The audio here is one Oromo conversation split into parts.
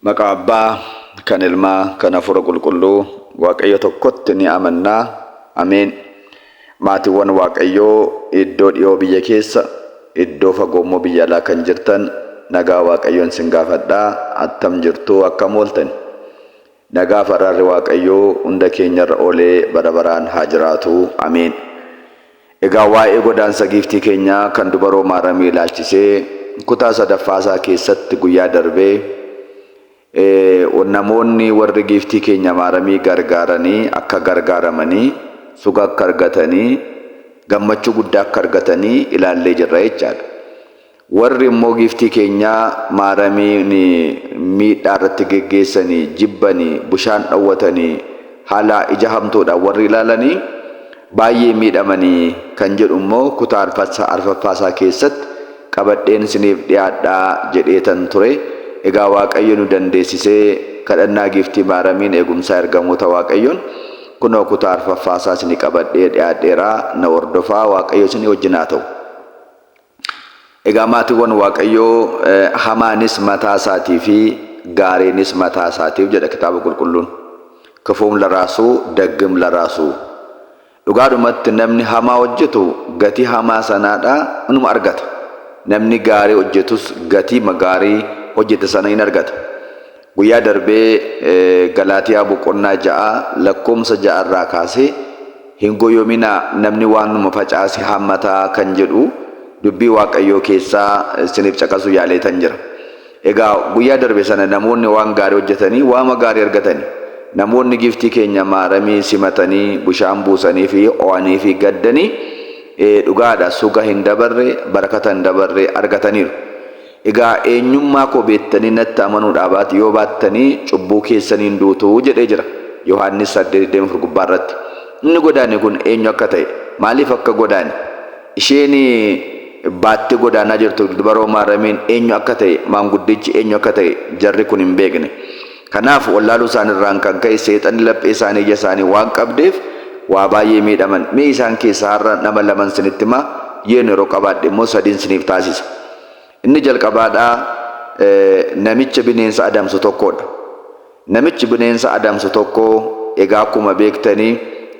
Maqaa Abbaa, kan Ilmaa, kan Hafuura Qulqulluu, Waaqayyo tokkotti ni amannaa. Ameen. Maatiiwwan Waaqayyoo iddoo dhiyoo biyya keessa, iddoo fagoo immoo biyya alaa kan jirtan nagaa Waaqayyoon sin gaafadhaa. Attam jirtu akkam ooltani? Nagaaf araarri Waaqayyoo hunda keenyarra oolee bara baraan haa jiraatu. Ameen. Egaa waa'ee godaansa giiftii keenyaa kan dubaroo Maaramii ilaalchisee kutaa sadaffaasaa keessatti guyyaa darbee namoonni warri giiftii keenya Maaramii gargaaranii akka gargaaramanii suga akka argatanii gammachuu guddaa akka argatanii ilaallee jirra jechaadha. Warri immoo giiftii keenyaa Maaramiin miidhaa irratti geggeessanii, jibbanii, bushaan dhowwatanii, haala ija hamtuudhaan warri ilaalanii baay'ee miidhamanii kan jedhu immoo kutaa arfaffaa isaa keessatti qabadheen isiniif dhiyaadhaa jedheetan ture. Egaa Waaqayyo nu dandeessisee kadhannaa giiftii Maaramiin eegumsaa ergamoota Waaqayyoon kunoo kutaa arfaffaa isaa isinii qabadhee dhiyaadheera. Na hordofaa Waaqayyo isinii wajjin haa ta'u. Egaa maatiiwwan Waaqayyoo hamaanis mataa isaatii fi gaariinis mataa isaatiif jedha kitaaba qulqulluun. Kifuum laraasuu daggim laraasuu. Dhugaadhumatti namni hamaa hojjetu gatii hamaa sanaadha inuma argata. Namni gaarii hojjetus gatii gaarii hojjete sana in argata. Guyyaa darbee Galaatiyaa boqonnaa 6 lakkoomsa 6 irraa kaasee hin goyominaa namni waanuma facaase haammataa kan jedhu dubbii Waaqayyoo keessaa isiniif caqasuu yaaleetan jira. Egaa guyyaa darbe sana namoonni waan gaarii hojjetanii waama gaarii argatani. Namoonni giiftii keenya maaramii simatanii bushaan buusanii fi ho'anii fi gaddanii dhugaadha suga hin dabarre barakata hin dabarre argataniiru. Egaa eenyummaa koo beettanii natti amanuudhaa baat yoo baattanii cubbuu keessaniin duutu jedhee jira. Yohaannis 8:24 gubbaa irratti. Inni godaane kun eenyu akka ta'e, maaliif akka godaane, isheen baattee godaanaa jirtu dubaroo Maaramiin eenyu akka ta'e, maanguddichi eenyu akka ta'e jarri kun hin beekne. Kanaaf wallaaluu isaaniirraan kan ka'e seexanni laphee isaanii ija isaanii waan qabdeef waa baay'ee miidhaman. Mee isaan keessaa har'a nama laman sinitti himaa, yoon yeroo qabaadhe immoo sadiin siniif taasisa. Inni jalqabaadhaa namicha bineensa adamsu tokkodha. Namichi bineensa adamsu tokko egaa akkuma beektanii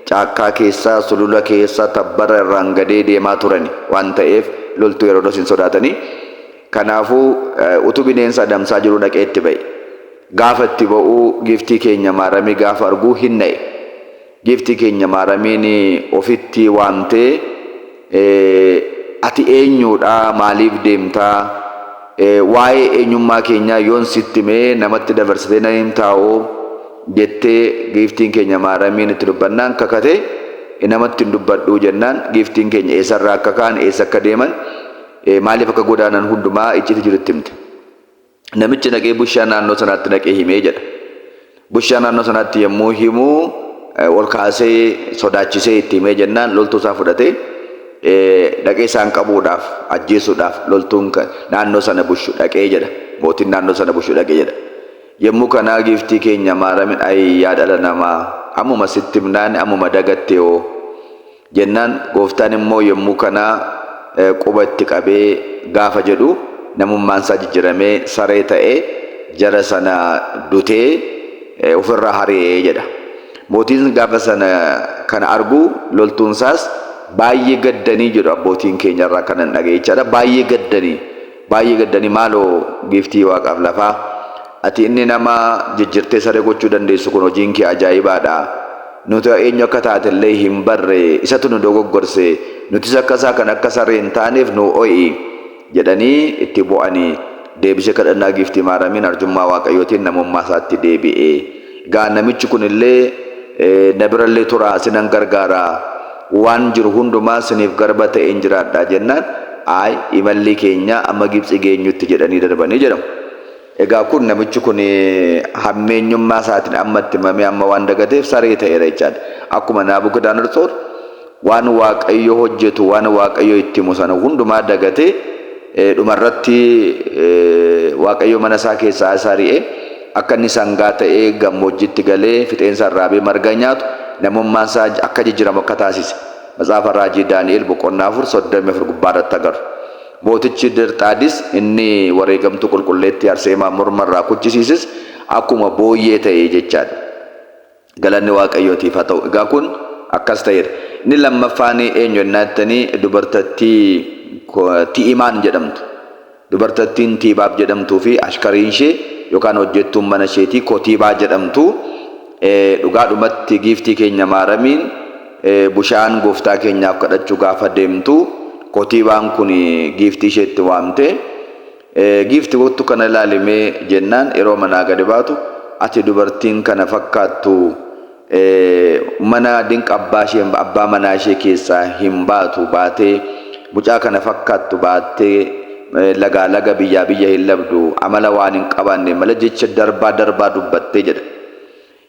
caakkaa keessa, sulula keessa, tabbara irraan gadee deemaa turani waan ta'eef loltuu Herodos hin sodaatanii. Kanaafuu utuu bineensa adamsaa jiruu dhaqee itti ba'e. Gaafa itti ba'uu giiftii keenya Maaramii gaafa arguu hin na'e. Giiftii keenya Maaramiin ofitti waamtee Ati eenyuudha? Maaliif deemta? Waa'ee eenyummaa keenyaa yoon sitti hime namatti dabarsitee na himtaa'oo? Jettee giiftiin keenya Maaramiin itti dubbannaan kakatee namatti hin dubbadhuu jennaan giiftiin keenya eessarraa akka ka'an eessa akka deeman maaliif akka godaanan hundumaa iccitii jiru itti himte. Namichi dhaqee bushaa naannoo sanaatti dhaqee himee jedha. Bushaa naannoo sanaatti yommuu himu ol kaasee sodaachisee itti himee jennaan loltuu isaa fudhatee dhaqee isaan qabuudhaaf ajjeesuudhaaf loltuun naannoo sana bushu dhaqee jedha. Mootiin naannoo sana bushu dhaqee jedha. Yommuu kanaa giiftii keenya maaramin ayi yaa dhala namaa ammuma sitti himnaan ammuma dagatte hoo Jennaan Gooftaan immoo yommuu kana quba itti qabee gaafa jedhu namummaan isaa jijjiramee saree ta'ee jara sana dutee ofirraa hari'e jedha. Mootiin gaafa sana kana argu loltuun isaas baay'ee gaddanii jedhu abbootiin keenya irraa kanan dhaga'e jechaadha. Baay'ee gaddanii baay'ee gaddanii maaloo giiftii waaqaaf lafaa ati inni nama jijjirtee saree gochuu dandeessu kun hojiin kee ajaa'ibaadha. Nuti eenyu akka taate illee hin barre, isatu nu dogoggorse, nutis akka isaa kan akka saree hin taaneef nu o'i jedhanii itti bo'anii. Deebisee kadhannaa Giiftii Maaramiin arjummaa Waaqayyootiin namummaa isaatti deebi'e. Egaa namichi kun illee na bira illee turaa sinan gargaara, waan jiru hundumaa siniif garba ta'een jiraadha jennaan ayi imalli keenya amma Gibtsi geenyutti jedhanii darbanii jedhamu. Egaa kun namichi kun hammeenyummaa isaatiin amma itti himamee amma waan dagateef saree ta'eera jechaadha. Akkuma Naabukadnetsoor waan Waaqayyo hojjetu waan Waaqayyo itti himu sana hundumaa dagatee dhumarratti Waaqayyo mana isaa keessaa isa ari'ee akka inni sangaa ta'ee gammoojjiitti galee fixeensa arraabee marga nyaatu namummaan isaa akka jijjiiramu akka taasise. Matsaafa Raajii Daani'el boqonnaa 4 34 gubbaa irratti agarru. Mootichi Dirxaadis inni wareegamtuu qulqulleettii Arseemaa morma irraa kuchisiises Akkuma booyyee ta'e jechaadha. Galanni Waaqayyootiif haa ta'u. Egaa kun akkas ta'eera. Inni lammaffaan eenyu ennaa jettanii dubartattii Ti'imaan jedhamtu. Dubartattiin Tiibaab jedhamtuu fi ashkariin ishee yookaan hojjettuun mana isheetii Kotiibaa jedhamtu dhugaadhumatti giiftii keenya Maaramiin bushaan gooftaa keenyaaf kadhachuu gaafa deemtu Kotiibaan kun giiftii isheetti waamte Giifti kottu kana ilaali mee jennaan yeroo manaa gadi baatu ati dubartiin kana fakkaattu mana dinqa abbaa ishee abbaa manaa ishee keessaa hin baatu baatee mucaa kana fakkaattu baattee lagaa laga biyyaa biyya hin labdu amala waan hin qabaanne mala jecha darbaa darbaa dubbattee jedha.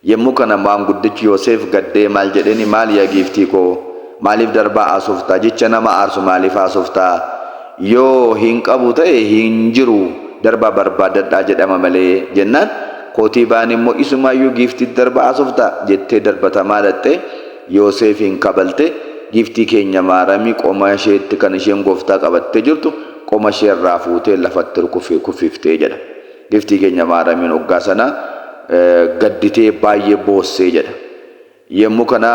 Yommuu kana maanguddichi Yoseef gaddee maal jedheeni, Maal yaa giiftii koo, maaliif darbaa haasofta? Jecha nama aarsu maaliif haasofta? Yoo hin qabu ta'e hin jiru, darbaa barbaaddadhaa jedhama malee jennaan, Kootiibaan immoo isumaayyuu giiftiitti darbaa haasofta? jettee darbatamaa dhaqxee Yoseefiin kabalte. Giiftii keenya Maaramii qoma isheetti kan isheen Gooftaa qabattee jirtu qoma ishee irraa fuutee lafatti kuffifte jedha. Giftii keenya Maaramiin oggaa sana gadditee baay'ee boossee jedha. Yommuu kana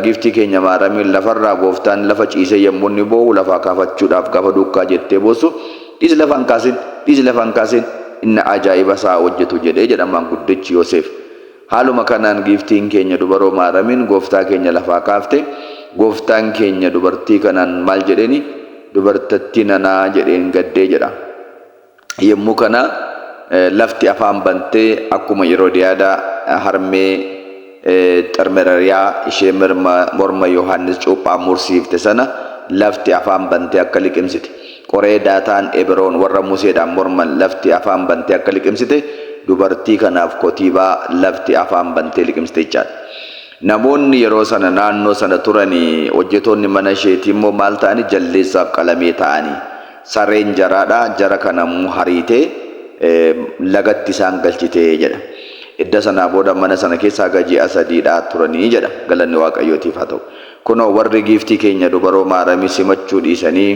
giftii keenya Maaramiin lafarraa gooftaan lafa ciisee yommuu inni boo'u lafaa kaafachuudhaaf gaafa duukkaa jettee boossu dhiisi lafa hin kaasin dhiisi lafa hin kaasin inni ajaa'iba isaa hojjetu jedhee jedha maanguddichi Yoseef. Haaluma kanaan giiftiin keenya dubaroo Maaramiin gooftaa keenya lafaa kaafte gooftaan keenya dubartii kanaan maal jedheeni dubartattii nanaa jedheen gaddee jedha. Yommuu kana lafti afaan bantee akkuma Yeroodiyaada harmee Xermerariyaa ishee morma Yohaannis Cuuphaa mursiifte sana lafti afaan bantee akka liqimsite. Qoree Daataan Eberoon warra Museedhaan morman lafti afaan bantee akka liqimsite dubartii kanaaf Kotiibaa lafti afaan bantee liqimsite jechaadha. Namoonni yeroo sana naannoo sana turani hojjetoonni mana isheetii immoo maal ta'ani jaldeessaaf qalamee ta'ani. Sareen jaraadha, jara kana immoo hariitee lagatti isaan galchite jedha. Edda sanaa booda mana sana keessa haga ji'a sadiidhaa turanii jedha. Galanni Waaqayyootiif haa ta'u. Kunoo warri giiftii keenya dubaroo Maaramii simachuu dhiisanii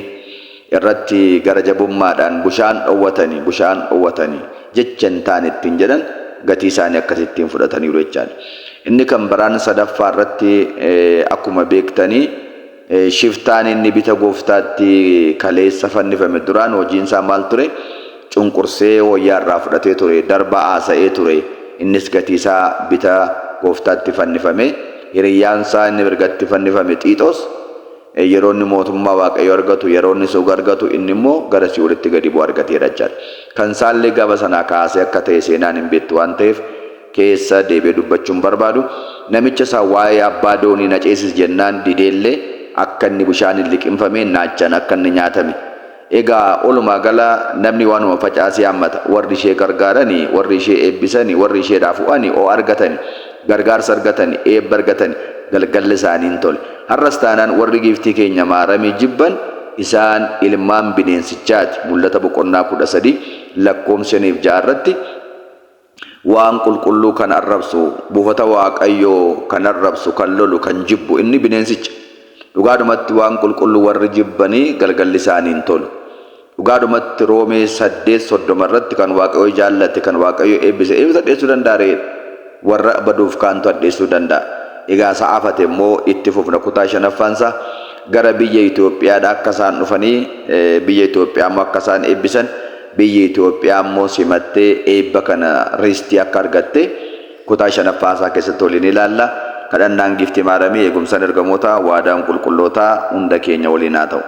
irratti gara jabummaadhaan bushaan dhowwatanii, bushaan dhowwatanii jecha hin taane ittiin jedhan gatii isaanii akkasittiin fudhataniiru jechaadha. Inni kan biraan sadaffaa irratti akkuma beektanii Shiftaan inni bita gooftaatti kaleessa fannifame duraan hojiin isaa maal ture? Cunqursee wayyaa irraa fudhatee ture, darbaa haasa'ee ture. Innis gatii isaa bita gooftaatti fannifame. Hiriyyaan isaa inni mirgatti fannifame Xiixoos yeroo inni mootummaa Waaqayyoo argatu, yeroo inni suuga argatu, inni immoo gara si'oolitti gadi bu'u argateera jechaadha. Kan isaallee gaafa sanaa kaasee akka ta'e seenaan hin beektu waan ta'eef keessa deebi'ee dubbachuu hin barbaadu. Namicha isa waa'ee abbaa doonii na ceesisi jennaan dideellee akka inni bishaaniin liqimfamee naachaan akka inni nyaatame. Egaa walumaa gala namni waanuma facaasee haammata. Warri ishee gargaarani, warri ishee eebbisani, warri isheedhaa fu'ani oo'a argatani, gargaarsa argatani, eebba argatani, galgalli isaanii hin tole. Har'as taanaan warri giiftii keenya Maaramii jibban isaan ilmaan bineensichaati. Mul'ata boqonnaa 13 lakkoofsa 5 fi 6 irratti Waan qulqulluu kan arrabsu, buufata Waaqayyoo kan arrabsu, kan lolu, kan jibbu inni bineensicha. Dhugaadhumatti waan qulqulluu warri jibbanii galgalli isaanii hin tolu. Dhugaadhumatti Roomee 8 30 irratti kan Waaqayyo jaallate, kan Waaqayyo eebbise eenyutu hadheessuu danda'a ree? Warra baduuf kaantu hadheessuu danda'a. Egaa isa hafate immoo itti fufna kutaa shanaffaan isaa gara biyya Itoophiyaadha akka isaan dhufanii biyya Itoophiyaa immoo akka isaan eebbisan Biyyi Itoophiyaa immoo simattee eebba kana riistii akka argatte kutaa shanaffaa isaa keessatti waliin ilaalla. Kadhannaan Giiftii Maaramii, eegumsaan ergamootaa, waadaan qulqullootaa hunda keenya waliin haa ta'u.